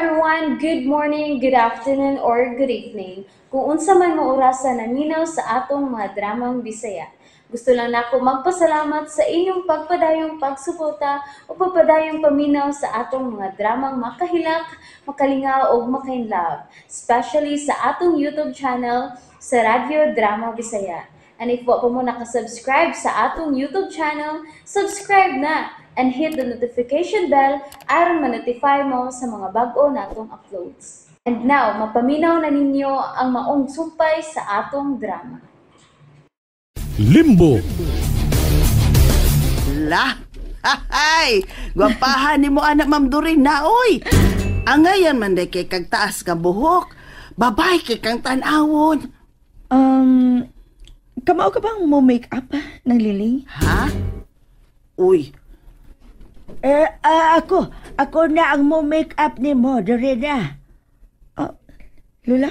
everyone! Good morning, good afternoon, or good evening. Kung unsa man mo orasa naminaw sa atong mga dramang Bisaya. Gusto lang nako magpasalamat sa inyong pagpadayong pagsuporta o pagpadayong paminaw sa atong mga dramang makahilak, makalingaw o makainlove, especially sa atong YouTube channel sa Radyo Drama Bisaya. And if wa pa mo nakasubscribe sa atong YouTube channel, subscribe na and hit the notification bell aron ma-notify mo sa mga bag-o natong uploads. And now, mapaminaw na ninyo ang maong sumpay sa atong drama. Limbo. La! Hay! Gwapahan ni mo anak Ma'am Doreen na, oy! Angayan man day kay kag taas nga buhok. Babay kay kang tan-awon. Kamao ka bang mo make up ng liling? Ha? Uy. Ako na ang mo make up ni mo, Dorina. Lula?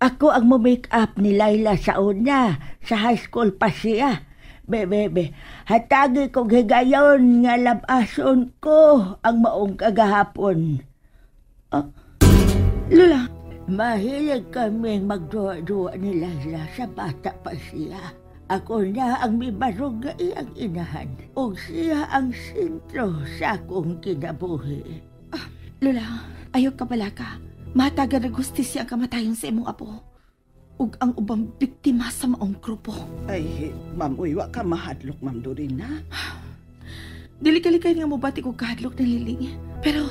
Ako ang mo make up ni Laila sa una, sa high school pa siya. Be, hatagi kong higayon nga labason ko ang maong kagahapon. Lula? Mahilig kaming magduwa-duwa ni Laila sa bata pa siya. Ako na ang mibarog nga iyang inahan. Ug siya ang sentro sa akong kinabuhi. Lula, ayaw ka pala ka. Matagan na gustisya ang kamatayon sa imong apo. Ug ang ubang biktima sa maong grupo. Ay, ma'am, uy, wa ka mahadlok, Ma'am Dorina. Dili kalikay nga mobati ko kahadlok ng liling. Pero,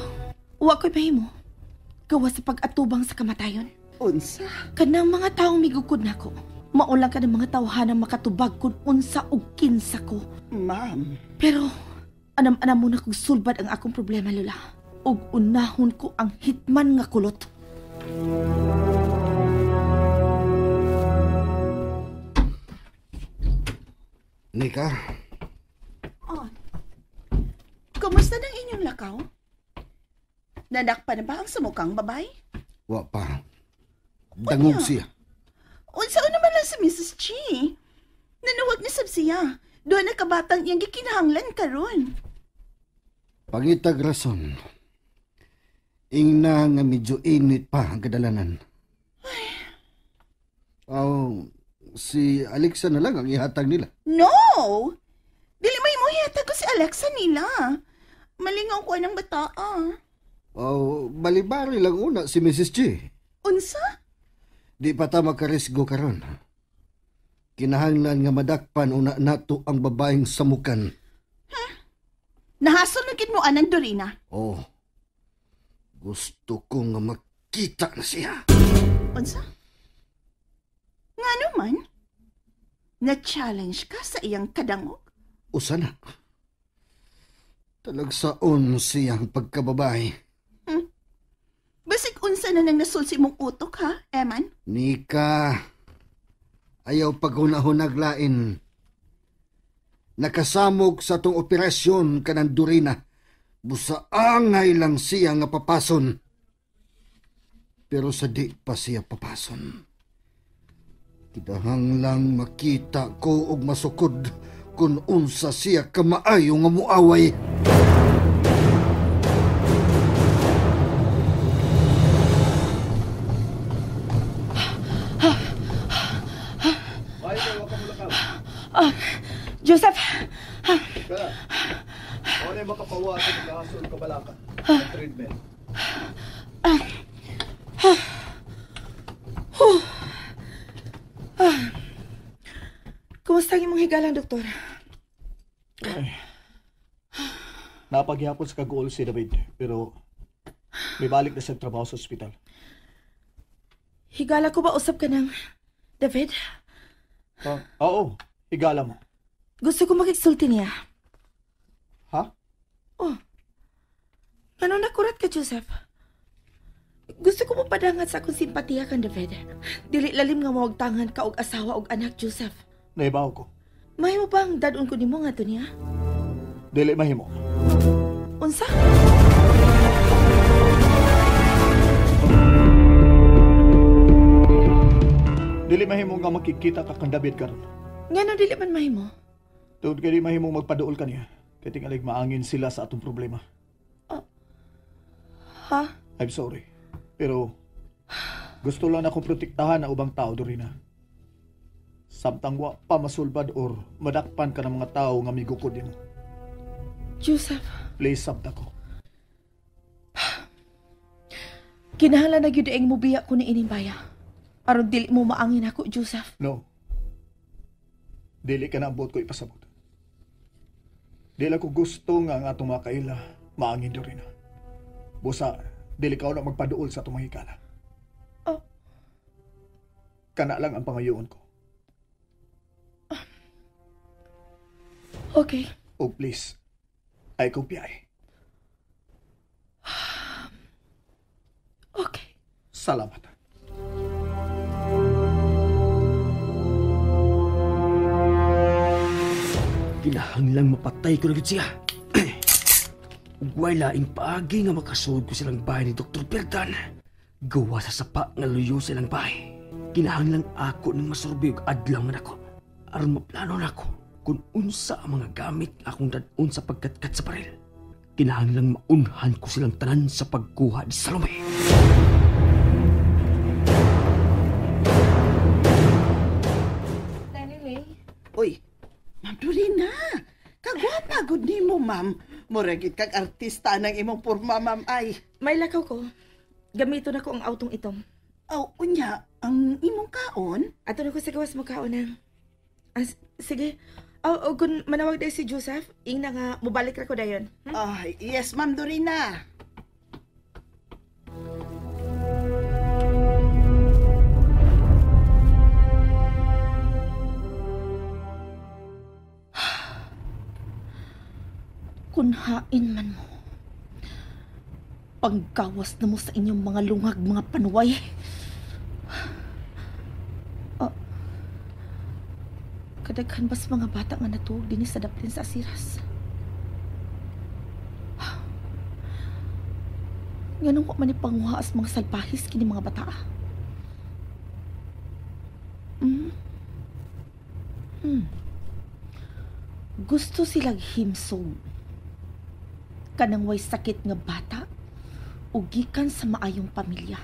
wa ko'y mahimo. Gawa sa pag-atubang sa kamatayon. Unsa? Kanang mga taong migukod nako. Maulang ka ng mga tawhanang makatubag kung unsa o kinsa ko. Ma'am. Pero, anam-anam mo na kung sulbad ang akong problema, Lola. Ug unahon ko ang hitman nga kulot. Nika? Oh. Kumusta ng inyong lakaw? Nadakpa na ba ang sumukang babay? Wa pa. Dangog siya. Unsa naman lang si Mrs. Chi. Nanuwag ni sab siya. Doon na kabatang iyang gikinahanglan karon. Pangitag rason. Ingna nga medyo init pa ang kadalanan. Oh, si Alexa na lang ang ihatag nila. No! Dili may mo ihatag ko si Alexa nila. Malingaw ko ng bataa. Oh, balibari lang una si Mrs. G. Unsa? Di pa ta makarisgo karon. Kinahanglan nga madakpan una nato ang babaeng samukan. Huh? Nahasol na gid mo anang Dorina. Oh. Gusto ko nga makita na siya. Unsa? Ngano man? Na-challenge ka sa iyang kadangog? Usa na. Talagsaon siyang pagkababae. Basig unsa na nang nasulsi mong utok, ha, Eman? Nika, ayaw paghunahunag lain. Nakasamok sa tong operasyon kanang Dorina. Busaangay lang siya nga papason. Pero sa di pa siya papason. Kidahang lang makita ko og masukod kung unsa siya kamaayo nga muaway. Joseph! Ano yung makapawa sa naghahasol kabalaka? Treatment. Kumusta ang imong higalang, doktor? Ay, napaghihapon sa kaguol si David, pero may balik na sa trabaho sa ospital. Higala ko ba usap ka ng David? Oo, higala mo. Gusto ko makigsulti niya. Ha? Oh. Ano nakurat ka, Joseph? Gusto ko mo padangat sa akong simpatiya kang David. Dili lalim nga mawagtangan ka og asawa og anak, Joseph. Naibaw ko. Mahimo bang dadon ko nimo nga to niya? Dili mahimo. Unsa? Dili mahimo nga makikita ka kang David karon. Ngano dili man mahimo? Tungod kay di mahimo magpaduol kaniya. Kay tingalig maangin sila sa atong problema. Ha? I'm sorry. Pero gusto lang akong protektahan ang ubang tao, Dorina. Samtang wa pa masulbad or madakpan ka ng mga tao nga migukod nimo. Joseph. Please, sabta ko. Kinahanglan na gyud ang mubiya ko ni ining baya. Aron dili mo maangin ako, Joseph. No. Dili ka na ang buot ko ipasabot. Dili ko gusto nga ang atong mga kaila maangin, Dorina. Busa, dili ka na magpaduol sa atong mga hikala. Oh. Kana lang ang pangayoon ko. Okay. Oh, please. Ay kong piyay. Okay. Salamat. Kinahanglang mapatay ko na gid siya. Ugway laing paagi nga makasuod ko silang bahay ni Dr. Berdan. Gawa sa sapa nga luyo silang bahay. Kinahanglang ako ng masurbi og adlaw nga nako. Aron maplano nako kung unsa ang mga gamit akong dad-on sa pagkatkat sa baril. Kinahanglang maunhan ko silang tanan sa pagkuha ni Salome. Anyway. Uy, Ma'am Dorina, kagwapa gud nimo, ma'am. Mura gid kag artista ng imong porma, ma'am ay. May lakaw ko. Gamiton ako ang autong itom. Aw, unya, ang imong kaon? Ato na ko sa gawas mo kaon ang. Sige. Oh, kung manawag dahil si Joseph, ing na nga, mubalik ra ko dayon. Hmm? Ay, yes, Ma'am Dorina. Kunhain man mo. Panggawas na mo sa inyong mga lungag, mga panuway. Kadaghan bas mga bata nga natuog dinhi sa daplin sa Asiras. Nganong wa man ni panguha as mga salbahis kini mga bata? Gusto silang himsog. Kanang way sakit nga bata o gikan sa maayong pamilya.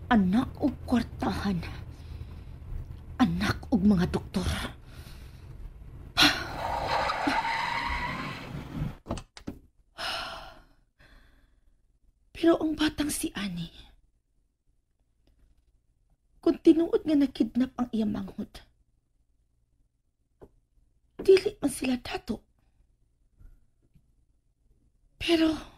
Anak og kwartahan. Anak og mga doktor. Pero ang batang si Annie, kung tinuod nga nakidnap ang iyang manghod, dili man sila dato. Pero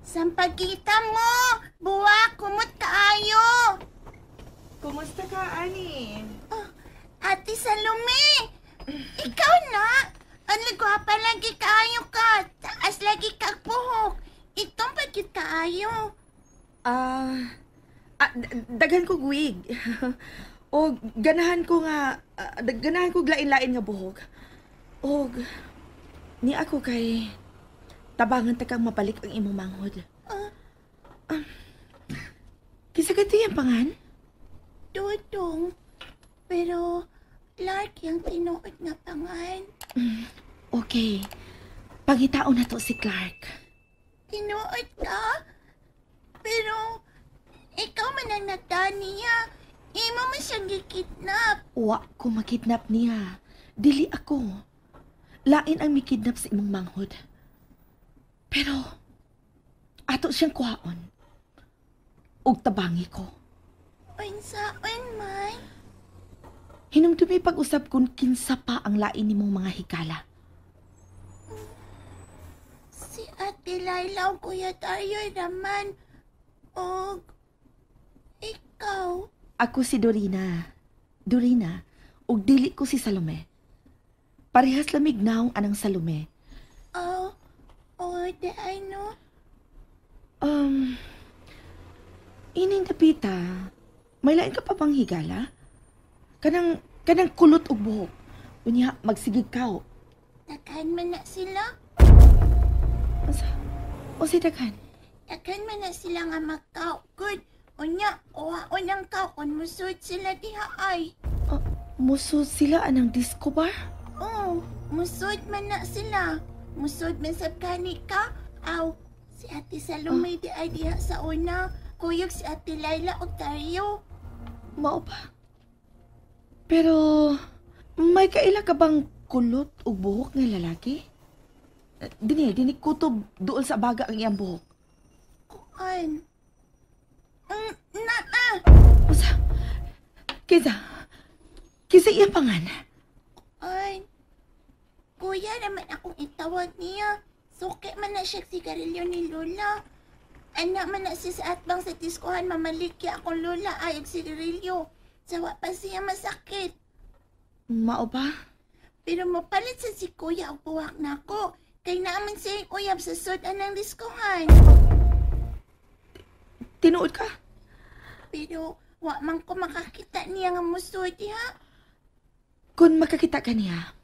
Sampagita mo! Buwa, kumot kaayo! Kumusta ka, Annie? Oh, Ate Salome! Ikaw na! Ang gwapa lagi kaayo ka! Taas lagi kag buhok! Itong pagkit kaayo! Daghan ko wig. O ganahan ko nga, ganahan ko lain-lain nga buhok. O ni ako kay tabangan ta kang mabalik ang imong manghod. Kinsa ganito yung pangan? Dudong. Pero Lark yung tinuod nga pangan. Okay. Pangitaon na to si Clark. Tinuod ka? Pero ikaw man ang nagdaan niya. Imo man siyang gikidnap. Wa ko makidnap niya. Dili ako. Lain ang mikidnap sa imong manghod. Pero ato siyang kuhaon. Og tabangi ko. Unsaon man? Hinumdumi pag-usap kung kinsa pa ang lain nimong mga higala. Si Ate Laila o Kuya Dario naman. Og ikaw? Ako si Dorina. Dorina, og dili ko si Salome. Parehas lamig naong anang Salome. Oh, oh, di I know. Ining dapita, may lain ka pa bang higala? Kanang kulot og buhok. Unya, magsigig ka. Daghan man na sila. Asa? O si daghan? Daghan man na sila nga magkaugod. Unya, kuhaon ang kaw kung musud sila diha ay. Musud sila anang disco bar? Oo, musud man na sila. Musud man sab kani ka. Aw, si Ate Salome di ay diha sa una. Kuyog si Ate Laila og Dario. Mao ba? Pero may kaila ka bang kulot og buhok nga lalaki? Dini kutob duol sa baga ang iyang buhok. Kuan. Naa! Usa? Kinsa? Kinsa iyang pangan? Ay, kuya naman akong itawag niya. Suki man na siya sigarilyo ni Lola. Anak man na siya sa atbang sa diskuhan, mamalikya akong Lola ay og sigarilyo. Sawa pa siya masakit. Mao ba? Pero mapalit sa si kuya og buwak nako. Kay naaman siya yung uyab sa sud-an ng diskuhan. Tinuod ka? Pero wa man ko makakita niya nga musud diha. Kung makakita ka niya,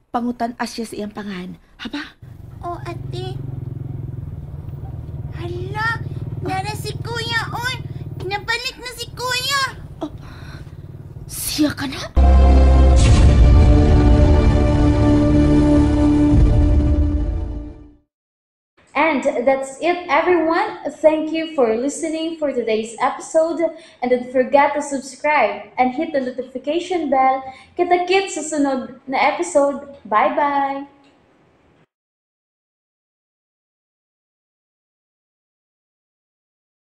pangutan asya sa iyang pangan. Haba? O ate. Hala, nara si kuya oy. Nabalik na si kuya. Oh, siya ka na? And that's it, everyone. Thank you for listening for today's episode. And don't forget to subscribe and hit the notification bell. Kita-kits sa sunod na episode. Bye-bye!